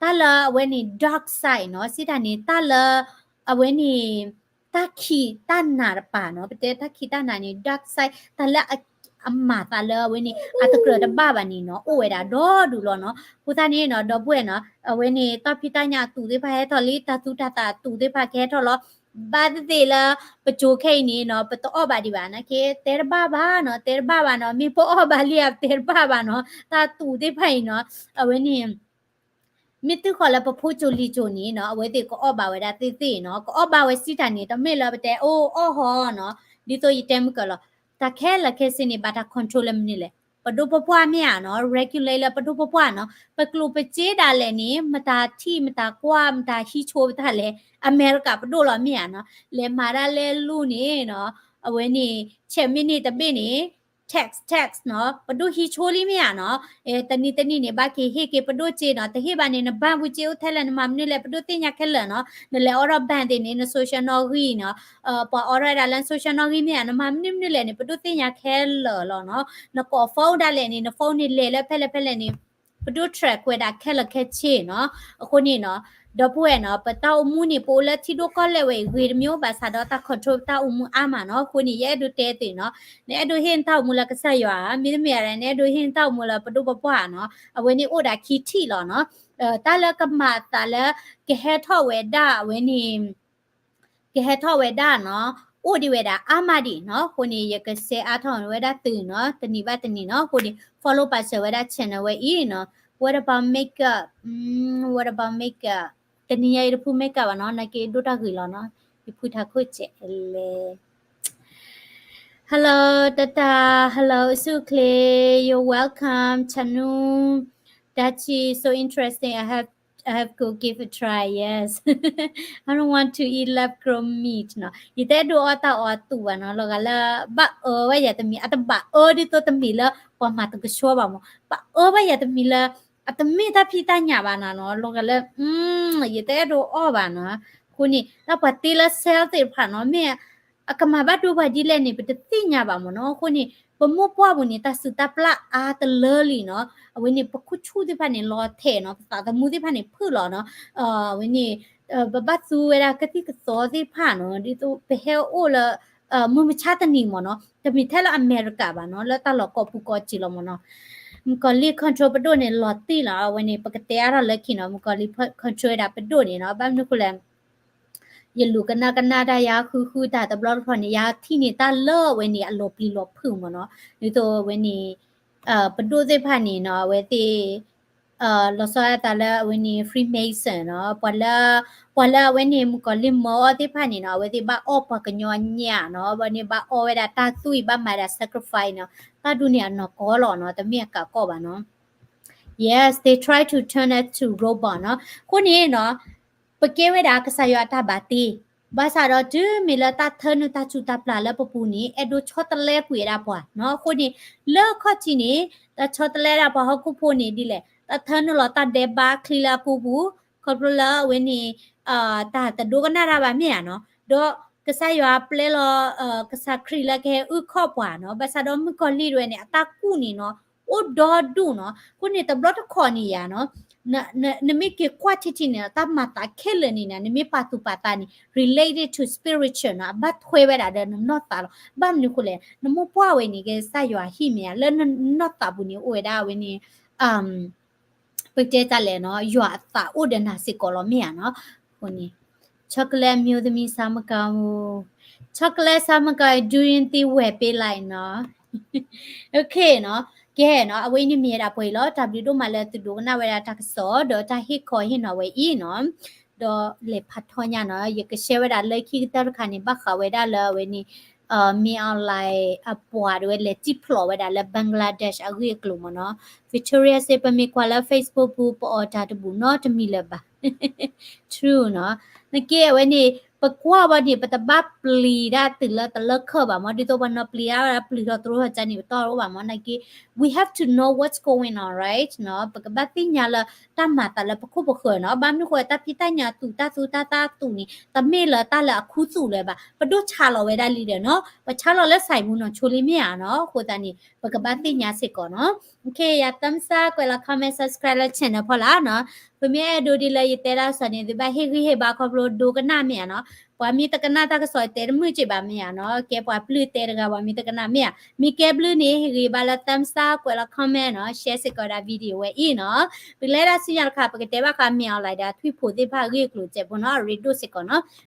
တၢ်လၢအဝဲန့ၣ် dark side နီၤ, စံးတၢ်န့ၣ် တၢ်လၢ အဝဲန့ၣ် တၢ်ခံးတၢ်နၤတပၤနီၤ, ပတဲတၢ်ခံးတၢ်နၤန့ၣ် dark side တၢ်လၢအမၤသးလၢအဝဲန့ၣ် အတကြၢးတဘၣ်ဘၣ်န့ၣ်နီၤ, အိၣ်ဝဲဒၣ်ဒီဒူၣ်လီၤနီၤ. အဃိသတးန့ၣ်နီၤ ဒီပုၢ်ဝဲၢ်နီၤ, အဝဲန့ၣ် တၢ်ဖံးတၢ်ညၣ်အသူးသ့ၣ်တဖၣ်ဟဲထီၣ်လံ, တၢ်သူတၢ်သးအသူးသ့ၣ်တဖၣ်ကဟဲထီၣ်လီၤ. ဘၣ်သ့ၣ်သ့ၣ်လၢ ပကၠိခဲအံၤန့ၣ်နီၤ ပတအီၣ်ဘၣ်ဒံးဘၣ်နာ်က့, တဲတဘၣ်ဘၣ်နီၤ, တဲတဘၣ်ဘၣ်နီၤ, မ့ၢ်ပအီၣ်ဘၣ်လံဧါ ပတဲတဘၣ်ဘၣ်နီၤ, တၢ်သူးသ့ၣ်တဖၣ်အံၤနီၤ, အဝဲန့ၣ် မ့ၢ်တုၤဃီၤလၢပဖိကၠိလံၤကၠိန့ၣ်နီၤ အဝဲသ့ၣ်ကအီၣ်ဘၣ်ဝဲဒၣ်သ့ၣ်သ့ၣ်နီၤ, ကအီၣ်ဘၣ်ဝဲစံးတၢ်န့ၣ် တမ့ၢ်လၢပတဲအိၣ်အီၣ်ဟီနီၤ, ဒ်သိးယတဲမုၢ်ကၢၤလီၤ, တၢ်ခဲလၢာ်ခဲဆ့န့ၣ် ဘၣ်တၢ် control လၢမနုၤလဲၣ်, ပဒိၣ်ပပှၢ်မ့ၢ်ဧါနီၤ, regulate လၢပဒိၣ်ပပှၢ်နီၤ, ပကျိၣ်ပစ့ဒၣ်လဲာ်န့ၣ် မတၤထံၣ်မတၤကွၢ် မတၤဟံးဆိပတၢ်လဲၣ်, အမဲရကၤပဒိၣ်လီၤမ့ၢ်ဧါနီၤ, လဲၤမၤဒၣ်လဲၣ်လူၢ်န့ၣ်နီၤ, အဝဲန့ၣ် ဆဲးမ့ၢ်န့ၢ်တဘ့ၣ်န့ၣ် tax tax နီၤ, ပဒိၣ်ဟံးဆိလံမ့ၢ်ဧါနီၤ, တနံၤတနံၤန့ၣ် ဘၣ်က့ၤဟ့ၣ်က့ၤပဒိၣ်စ့နီၤ, တဟ့ၣ်ဘၣ်န့ၣ် နဘၣ်ပူၤစ့အိၣ်ထဲလဲၣ် နမၤမနုၤလဲၣ် ပဒိၣ်သ့ၣ်ညါခဲလၢာ်နီၤ, နလဲၤအိးထီၣ် bank သ့ၣ်န့ၣ် န social နီၣ်ဂံၢ်နီၤ, ပှၤအိးထီၣ်ဝဲဒၣ်လၢ social နီၣ်ဂံၢ်မ့ၢ်ဧါ, နမၤမနုၤမနုၤလဲၣ်န့ၣ် ပဒိၣ်သ့ၣ်ညါခဲလၢာ်လီၤနီၤ, နကိး phone ဒၣ်လဲာ်န့ၣ် န phone န့ၣ်လဲၤလၢဖဲလဲၣ်ဖဲလဲၣ်န့ၣ် ပဒိၣ် track ဝဲဒၣ်ခဲလၢာ်ခဲဆ့နီၤ, အဃိန့ၣ်နီၤ, ဒီပုၢ်ဝဲၢ်နီၤ, ပတၢ်အိၣ်မူန့ၣ် ပအိၣ်လၢထံဒိၣ်ကီၢ်လဲၢ်ဝဲအံၤ ဂ့ၤတမံၤအိၣ်ဘၣ်ဆၣ်ဒီးတၢ် control ပတၢ်အိၣ်မူအါမးနီၤ, အဃိန့ၣ် ယအဲၣ်ဒိးတဲသ့ၣ်နီၤ, နအဲၣ်ဒိးဟ့ၣ်နတၢ်အိၣ်မူလၢကစၢ်ယွၤ, မ့တမ့ၢ်ဒၣ် နအဲၣ်ဒိးဟ့ၣ်နတၢ်အိၣ်မူလၢပဒိၣ်ပပှၢ်နီၤ, အဝဲန့ၣ်အိၣ်ဒၣ်ခံထံၣ်လီၤနီၤ, တၢ်လၢကမၤအသးလၢ ကဟဲထီၣ်ဝဲဒၣ်အဝဲန့ၣ် ကဟဲထီၣ်ဝဲဒၣ်နီၤ, အိၣ်ဒံးဝဲဒၣ်အါမးဒံးနီၤ, အဃိန့ၣ် ယကစဲးအါထီၣ်ဝဲဒၣ်သုးနီၤ, တနံၤဘၣ်တနံၤနီၤ, အဃိန့ၣ် follow ပာ်စၢၤဝဲဒၣ် channel ဝဲအံၤနီၤ, what about makeup, what about makeup, တနံၤညါအံၤတဖု makeup ဘၣ်နီၤ, နာ်က့ဒိၣ်တၢ်ဂ့ၤလီၤနီၤ, ယဖုထးခိၣ်စဲးလဲၣ် Hello တတၢ, hello ဆူၣ်ချ့, you're welcome, Chanu, that is so interesting, I have, I have go give a try, yes, I don't want to eat lab grown meat နီၤ, ယတအဲၣ်ဒိးအီၣ်တၢ်အီၤအသူၣ်ဘၣ်နီၤ, လီၤဂာ်လၢ ဘၣ်အၢဘၣ်ယၤတမံၤ, အတဘၣ်အၢဒ်သိးတမံၤလၢ ပှၤမၤတကဆှီဘၣ်မး, ဘၣ်အၢဘၣ်ယၤတမံၤလၢ အတမ့ၢ်တၢ်ဖံးတၢ်ညၣ်ဘၣ်နီၤ, လီၤဂာ်လၢ ယတအဲၣ်ဒိးအီၣ်ဘၣ်နီၤ, အဃိန့ၣ် တၢ်ပှၤတ့လၢ cell သ့ၣ်တဖၣ်နီၤ, မ့ၢ် အကမၤဘၣ်ဒိပှၤဒ်လဲၣ်န့ၣ် ပတသ့ၣ်ညါဘၣ်မးနီၤ, အဃိန့ၣ် ပမိၢ်ပှၢ်ပူၤန့ၣ် တၢ်စုၣ်တၢ်ပျၢ်အါတလၢလံနီၤ, အဝဲန့ၣ် ပခိၣ်ဆူၣ်သ့ၣ်တဖၣ်န့ၣ် လီၤထဲးနီၤ, ပသးသမူသ့ၣ်တဖၣ်န့ၣ် ဖုၣ်လီၤနီၤ, အဝဲန့ၣ် ပဘၣ်သူဝဲဒၣ်ကသံၣ်ကသီသ့ၣ်တဖၣ်နီၤ, ဒ်သိးပဟဲအိၣ်လၢ မုၢ်မဆါတနံၤမးနီၤ, တမ့ၢ်ထဲလၢအမဲရကၤဘၣ်နီၤ, လၢတၢ်လီၢ်ကိးပူၤကိးစ့လီၤမးနီၤ, မုၣ်ကီၤလံၢ် control ပဒိၣ်န့ၣ် လီၤတံၢ်လီၤ, အဝဲန့ၣ် ပကတဲအါထီၣ်လၢခံနီၤ, မုၣ်ကီၤလံၢ် control ဝဲဒၣ်ပဒိၣ်န့ၣ်နီၤ, ဘၣ်မနုၤဃိလဲၣ် ယလူၤကနၣ်ကနၣ်တၢ်ယါဃုဃုတၢ်တဘျီတခီန့ၣ် ယထံၣ်န့ၢ်တၢ်လၢအဝဲန့ၣ် အလီၤပျံၤလီၤဖုးမးနီၤ, ဒ်သိးအဝဲန့ၣ် ပဒိၣ်သ့ၣ်တဖၣ်န့ၣ်နီၤ, အဝဲသ့ၣ် လီၤဆီဒၣ်တၢ်လၢအဝဲန့ၣ် Freemason နီၤ, ပှၤလၢ ပှၤလၢအဝဲန့ၣ် မုၣ်ကီၤလံၢ်မၢအီၤသ့ၣ်တဖၣ်န့ၣ်နီၤ, အဝဲသ့ၣ်ဘၣ်အီၣ်ပှၤကညီအညၣ်နီၤ, အဝဲန့ၣ်ဘၣ်အီၣ်ဝဲဒၣ်တၢ်သွံၣ် ဘၣ်မၤဒၣ် sacrifice နီၤ, တၢ်ဒ်န့ၣ်အနီၢ်ကီၢ်လီၤနီၤ, တမ့ၢ်အကးကီၢ်ဘၣ်နီၤ. Yes, they try to turn us to robot နီၤ. အဃိန့ၣ်နီၤ, ပကဲဝဲဒၣ်ကစၢ်ယွၤအတၢ်ဘၣ်တ့, ဘၣ်ဆၣ်ဒီးတုၤမ့ၢ်လၢတၢ်ထၢနုာ်တၢ်စူၢ်တၢ်ပျၢ်လၢပပူၤန့ၣ် အဲၣ်ဒိးဆီတလဲကွံာ်ဝဲဒၣ်ပှၤနီၤ. အဃိန့ၣ် လၢခီၣ်ထံးန့ၣ် တၢ်ဆီတလဲဒၣ်ပှၤဟီၣ်ခိၣ်ဖိန့ၣ်ဒ်လဲၣ်, တၢ်ထၢနုာ်လီၤတၢ်ဒဲးဘးချံလၢအကိာ်ပူၤ, ခီဖျိလၢအဝဲန့ၣ် တၢ်တဒိကနၣ်တၢ်ဘၣ်မ့ၢ်ဧါနီၤ. ဒီးကစၢ်ယွၤပျဲလီၤ ကစၢ်ခရံာ်လၢကဟဲအုၣ်ခီၣ်ပှၤနီၤ. ဘၣ်ဆၣ်ဒီးမုၣ်ကီၤလံၢ်တဝဲန့ၣ် အတၢ်ကူၣ်န့ၣ်နီၤ အိၣ်ဒီဒူၣ်နီၤ. အဃိန့ၣ် တဘျီတခီၣ်န့ၣ်ယၤနီၤ, နမ့ၢ်က့ၤကွၢ်ထံထံန့ၣ် တၢ်မၤသးခဲလၢာ်န့ၣ် နမ့ၢ်ပာ်သူၣ်ပာ်သးန့ၣ် related to spiritual နီၤ, အဘၣ်ထွဲဝဲဒၣ်ဒီးနနီၢ်သးလီၤ. ဘၣ်မနုၤဃိလဲၣ်, နမိၢ်ပှၢ်ဝဲန့ၣ် ကစၢ်ယွၤဟံၣ်မ့ၢ်ဧါ, လၢနနီၢ်သးပူၤန့ၣ် အိၣ်ဝဲဒၣ်ဝဲန့ၣ် ပတဲတၢ်လဲၣ်နီၤ, ယွၤအသးအိၣ်ဒီးနၤစ့ၢ်ကီးလီၤမ့ၢ်ဧါနီၤ. အဃိန့ၣ် chocolate မျိုးသမီးစားမကောင်းဘူး, chocolate စားမကောင်းရင် ဒူရင်းသီးဝယ်ပေးလိုက်နော်. Okay နီၤ, ကဲနီၤ, အဝဲအံၤန့ၣ်မ့ၢ်ဝဲဒၣ်ပှဲၤအံၤလီၤ. တၢ်ဘျုးဒိၣ်မးလၢသုဒိကနၣ်ဝဲဒၣ်တၢ်ကစီၣ် ဒီးတၢ်ဟ့ၣ်ခီဟ့ၣ်နီၤဝဲအံၤနီၤ, ဒီးလဲၤဖးထီညါနီၤ, ယကshareဝဲဒၣ်လၢခံကတၢၢ်တခါန့ၣ် ဘၣ်ဃးဝဲဒၣ်လၢအဝဲန့ၣ် မင်းအောင်လှိုင် အပှၤတဝဲလဲၤတံၢ်ဖျိးဝဲဒၣ်လၢ Bangladesh အဂ့ၢ်အကျိၤမ့ၢ်နီၤ. Victoria စ့ ပမ့ၢ်ကွၢ်လၢ Facebook ပူၤ ပအီၣ်တၢ်တဘူၣ်နီတမံၤလၢၤဘၣ်. True နီၤ. နက့အဝဲန့ၣ် ပကွၢ်ဘၣ်န့ၣ် ပတဘၣ်ပျံၤဒၣ်တုၤလၢတလၢခၢၣ်ဘၣ်မ့ၢ်, ဒ်သိးပှၤနီၤပျံၤဒၣ်ဝဲဒၣ်ပျုၢ်ထီၣ်တရိထီၣ်ကန့ၣ် ပတီၢ်တအိၣ်ဘၣ်မ့ၢ်. နက့ we have to know what's going on, right? နီၤ, ပကဘၣ်သ့ၣ်ညါလၢတၢ်မၤသးလၢပခိၣ်ပဃၢၤနီၤ. ဘၣ်မနုၤဃိ တၢ်ဖံးတၢ်ညၣ်အသူၣ် တၢ်သူတၢ်သၣ်အသူၣ်န့ၣ် တမ့ၢ်လၢတၢ်လၢအခုသူၣ်လၢၤဘၣ်. ပဒိၣ်ဆါလီၤဝဲဒၣ်လံဒီးနီၤ, ပဆါလီၤလၢ ဆိုင်ပူၤ နီၢ်ဆိလံမ့ၢ်ဧါနီၤ. အဃိသတးန့ၣ် ပကဘၣ်သ့ၣ်ညါစ့ၢ်ကီးနီၤ. Okay, ယၤ thumbs up, ကွဲးလီၤ comment, subscribe လၢ channel ဖီလာ်နီၤ. ပမ့ၢ်အဲၣ်ဒိးဒ်လၢယတဲတၢ်ကစီၣ်န့ၣ် သုဘၣ်ဟ့ၣ်ဂံၢ်ဟ့ၣ်ဘါခီဖျိဒိကနၣ်မ့ၢ်ဧါနီၤ. ပှၤမ့ၢ်တကနၣ်တၢ်ကစီၣ် ယတဲတမုာ်က့ဘၣ်မ့ၢ်ဧါနီၤ. ကဲပှၤပျုၢ်တဲတဂၤ ပှၤမ့ၢ်တကနၣ်မ့ၢ်ဧါ. မ့ၢ်ကဲဘျုးန့ၣ် ဟ့ၣ်ဂံၢ်ဘါလၢ thumbs up, ကွဲးလီၤ comment နီၤ, share စ့ၢ်ကီးဒၣ် video ဝဲအံၤနီၤ. ပကလဲၤဒၣ်ဆူညါတခါ ပကတဲဘၣ်ဃး မင်းအောင်လှိုင် ဒီးထွံၣ်ဖိသ့ၣ်တဖၣ်အဂ့ၢ်အကျိၤစဲးဖိနီၤ, အရ့ဒိၣ်စ့ၢ်ကီးနီၤ.